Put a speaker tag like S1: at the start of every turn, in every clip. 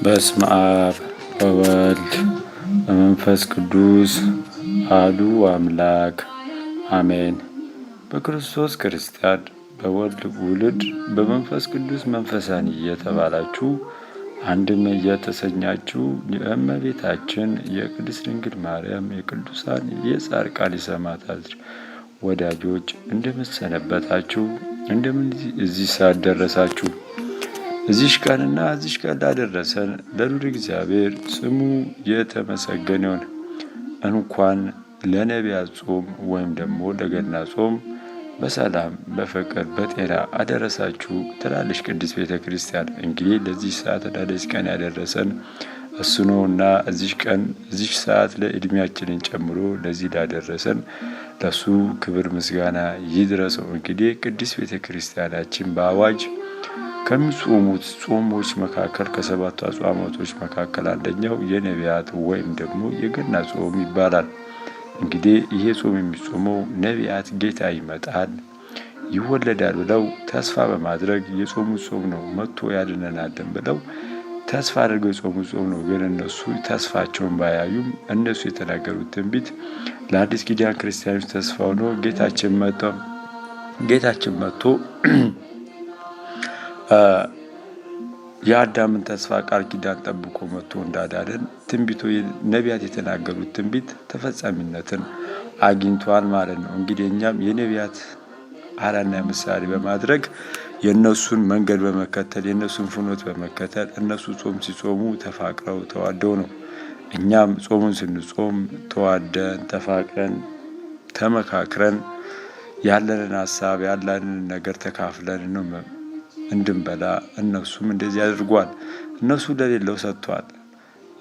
S1: በስመ አብ ወወልድ በመንፈስ ቅዱስ አሐዱ አምላክ አሜን። በክርስቶስ ክርስቲያን፣ በወልድ ውልድ፣ በመንፈስ ቅዱስ መንፈሳን እየተባላችሁ አንድም እየተሰኛችሁ የእመቤታችን የቅድስት ድንግል ማርያም የቅዱሳን የጻድቃን የሰማዕታት ወዳጆች እንደምን ሰነበታችሁ? እንደምን እዚህ ሰዓት ደረሳችሁ? እዚሽ ቀንና እዚሽ ቀን ላደረሰን ለልዑል እግዚአብሔር ስሙ የተመሰገነ ይሁን። እንኳን ለነቢያት ጾም ወይም ደግሞ ለገና ጾም በሰላም በፍቅር በጤና አደረሳችሁ ትላለች ቅድስት ቤተ ክርስቲያን። እንግዲህ ለዚህ ሰዓት ለዚህ ቀን ያደረሰን እሱ ነውና እዚሽ ቀን እዚሽ ሰዓት ላይ እድሜያችንን ጨምሮ ለዚህ ላደረሰን ለሱ ክብር ምስጋና ይድረሰው። እንግዲህ ቅድስት ቤተ ክርስቲያናችን በአዋጅ ከሚጾሙት ጾሞች መካከል ከሰባቱ አጽዋማቶች መካከል አንደኛው የነቢያት ወይም ደግሞ የገና ጾም ይባላል። እንግዲህ ይሄ ጾም የሚጾመው ነቢያት ጌታ ይመጣል ይወለዳል ብለው ተስፋ በማድረግ የጾሙት ጾም ነው። መጥቶ ያድነናልን ብለው ተስፋ አድርገው የጾሙት ጾም ነው። ግን እነሱ ተስፋቸውን ባያዩም እነሱ የተናገሩት ትንቢት ለአዲስ ኪዳን ክርስቲያኖች ተስፋ ሆኖ ጌታችን መጥቶ የአዳምን ተስፋ ቃል ኪዳን ጠብቆ መጥቶ እንዳዳነን ትንቢቱ ነቢያት የተናገሩት ትንቢት ተፈጻሚነትን አግኝቷል ማለት ነው። እንግዲህ እኛም የነቢያት አርአያና ምሳሌ በማድረግ የእነሱን መንገድ በመከተል የእነሱን ፍኖት በመከተል እነሱ ጾም ሲጾሙ ተፋቅረው ተዋደው ነው። እኛም ጾሙን ስንጾም ተዋደን ተፋቅረን ተመካክረን ያለንን ሀሳብ ያለንን ነገር ተካፍለን ነው እንድንበላ። እነሱም እንደዚህ አድርጓል። እነሱ ለሌለው ሰጥተዋል።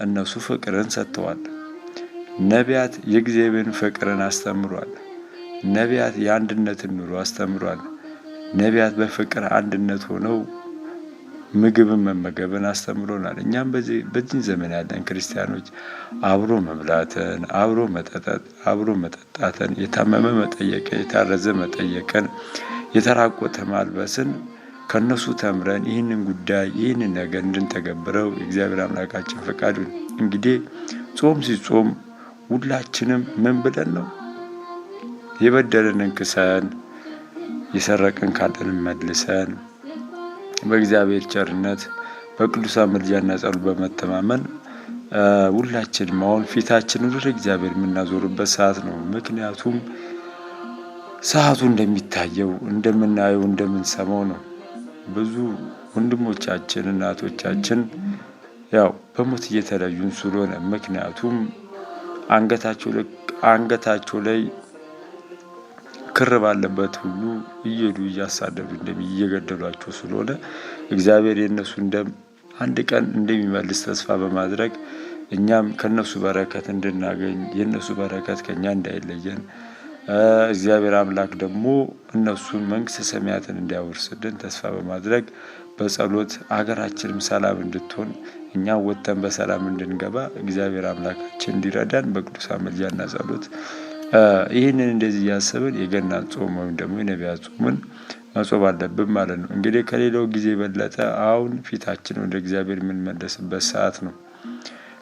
S1: እነሱ ፍቅርን ሰጥተዋል። ነቢያት የእግዚአብሔርን ፍቅርን አስተምሯል። ነቢያት የአንድነትን ኑሮ አስተምሯል። ነቢያት በፍቅር አንድነት ሆነው ምግብን መመገብን አስተምሮናል። እኛም በዚህ ዘመን ያለን ክርስቲያኖች አብሮ መብላትን፣ አብሮ መጠጣት አብሮ መጠጣትን፣ የታመመ መጠየቅን፣ የታረዘ መጠየቅን፣ የተራቆተ ማልበስን ከነሱ ተምረን ይህንን ጉዳይ ይህንን ነገር እንድንተገብረው የእግዚአብሔር አምላካችን ፈቃዱ። እንግዲህ ጾም ሲጾም ሁላችንም ምን ብለን ነው? የበደለንን ክሰን፣ የሰረቅን ካለን መልሰን፣ በእግዚአብሔር ቸርነት በቅዱሳን ምልጃና ጸሎት በመተማመን ሁላችንም አሁን ፊታችንን ወደ እግዚአብሔር የምናዞርበት ሰዓት ነው። ምክንያቱም ሰዓቱ እንደሚታየው እንደምናየው እንደምንሰማው ነው። ብዙ ወንድሞቻችን እናቶቻችን ያው በሞት እየተለዩን ስለሆነ፣ ምክንያቱም አንገታቸው ላይ ክር ባለበት ሁሉ እየሄዱ እያሳደዱ እየገደሏቸው ስለሆነ እግዚአብሔር የእነሱን ደም አንድ ቀን እንደሚመልስ ተስፋ በማድረግ እኛም ከነሱ በረከት እንድናገኝ የእነሱ በረከት ከእኛ እንዳይለየን እግዚአብሔር አምላክ ደግሞ እነሱን መንግስተ ሰማያትን እንዲያወርስልን ተስፋ በማድረግ በጸሎት ሀገራችንም ሰላም እንድትሆን እኛ ወጥተን በሰላም እንድንገባ እግዚአብሔር አምላካችን እንዲረዳን በቅዱሳን ምልጃና ጸሎት ይህንን እንደዚህ እያሰብን የገናን ጾም ወይም ደግሞ የነቢያት ጾምን መጾም አለብን ማለት ነው። እንግዲህ ከሌላው ጊዜ የበለጠ አሁን ፊታችን ወደ እግዚአብሔር የምንመለስበት ሰዓት ነው።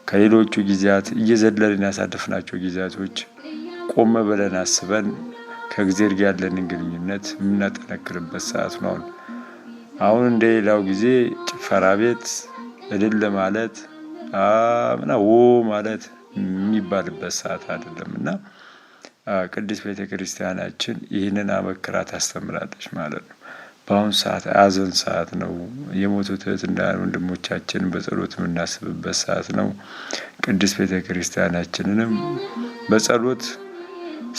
S1: ከሌሎቹ ጊዜያት እየዘለልን ያሳለፍናቸው ጊዜያቶች ቆመ ብለን አስበን ከእግዚአብሔር ጋር ያለንን ግንኙነት የምናጠነክርበት ሰዓት ነው። አሁን እንደ ሌላው ጊዜ ጭፈራ ቤት እልል ማለት ምና ዎ ማለት የሚባልበት ሰዓት አይደለም እና ቅድስት ቤተ ክርስቲያናችን ይህንን አበክራ ታስተምራለች ማለት ነው። በአሁኑ ሰዓት ሀዘን ሰዓት ነው። የሞቱት እህትና ወንድሞቻችን በጸሎት የምናስብበት ሰዓት ነው። ቅድስት ቤተ ክርስቲያናችንንም በጸሎት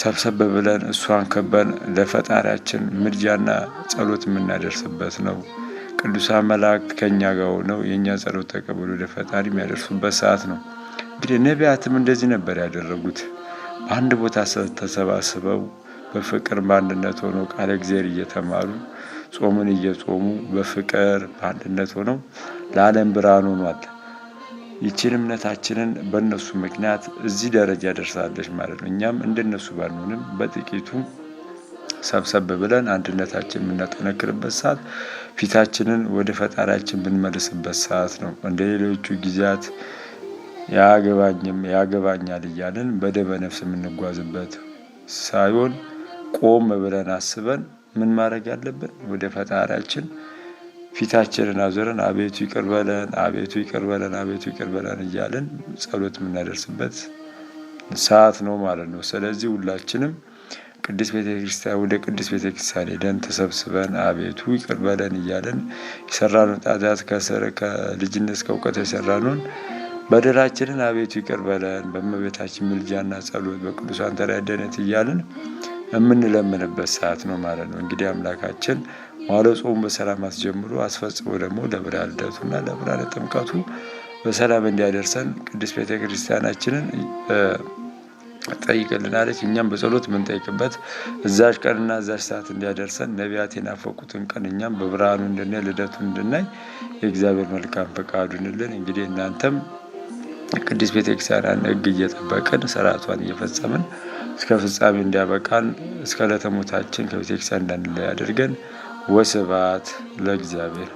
S1: ሰብሰብ ብለን እሷን ከበን ለፈጣሪያችን ምልጃና ጸሎት የምናደርስበት ነው። ቅዱሳን መላእክት ከእኛ ጋር ሆነው የእኛ ጸሎት ተቀብሎ ለፈጣሪ የሚያደርሱበት ሰዓት ነው። እንግዲህ ነቢያትም እንደዚህ ነበር ያደረጉት። በአንድ ቦታ ተሰባስበው በፍቅር በአንድነት ሆነው ቃለ እግዚአብሔር እየተማሩ ጾምን እየጾሙ በፍቅር በአንድነት ሆነው ለዓለም ብርሃን ሆኗል። ይችን እምነታችንን በእነሱ ምክንያት እዚህ ደረጃ ደርሳለች ማለት ነው። እኛም እንደነሱ ባንሆንም በጥቂቱ ሰብሰብ ብለን አንድነታችን የምናጠነክርበት ሰዓት፣ ፊታችንን ወደ ፈጣሪያችን የምንመልስበት ሰዓት ነው። እንደ ሌሎቹ ጊዜያት ያገባኝም ያገባኛል እያልን በደመ ነፍስ የምንጓዝበት ሳይሆን ቆም ብለን አስበን ምን ማድረግ ያለብን ወደ ፈጣሪያችን ፊታችንን አዞረን አቤቱ ይቅር በለን፣ አቤቱ ይቅር በለን፣ አቤቱ ይቅር በለን እያልን ጸሎት የምናደርስበት ሰዓት ነው ማለት ነው። ስለዚህ ሁላችንም ቅድስት ቤተክርስቲያን ወደ ቅድስት ቤተክርስቲያን ሄደን ተሰብስበን አቤቱ ይቅር በለን እያልን የሰራነውን ኃጢአት ከልጅነት እስከ እውቀት የሰራነውን በደላችንን አቤቱ ይቅር በለን በእመቤታችን ምልጃና ጸሎት በቅዱሳን ተራዳኢነት እያልን የምንለምንበት ሰዓት ነው ማለት ነው። እንግዲህ አምላካችን መዋዕለ ጾሙን በሰላም አስጀምሮ አስፈጽሞ ደግሞ ለብርሃነ ልደቱና ለብርሃነ ጥምቀቱ በሰላም እንዲያደርሰን ቅድስት ቤተክርስቲያናችንን ጠይቅልናለች። እኛም በጸሎት የምንጠይቅበት እዛች ቀንና እዛች ሰዓት እንዲያደርሰን ነቢያት የናፈቁትን ቀን እኛም በብርሃኑ እንድናይ ልደቱን እንድናይ የእግዚአብሔር መልካም ፈቃዱ ይሁንልን። እንግዲህ እናንተም ቅድስት ቤተክርስቲያንን ሕግ እየጠበቅን ስርዓቷን እየፈጸምን እስከ ፍጻሜ እንዲያበቃን እስከ ዕለተ ሞታችን ከቤተክርስቲያን እንዳንለይ አድርገን። ወስብሐት ለእግዚአብሔር።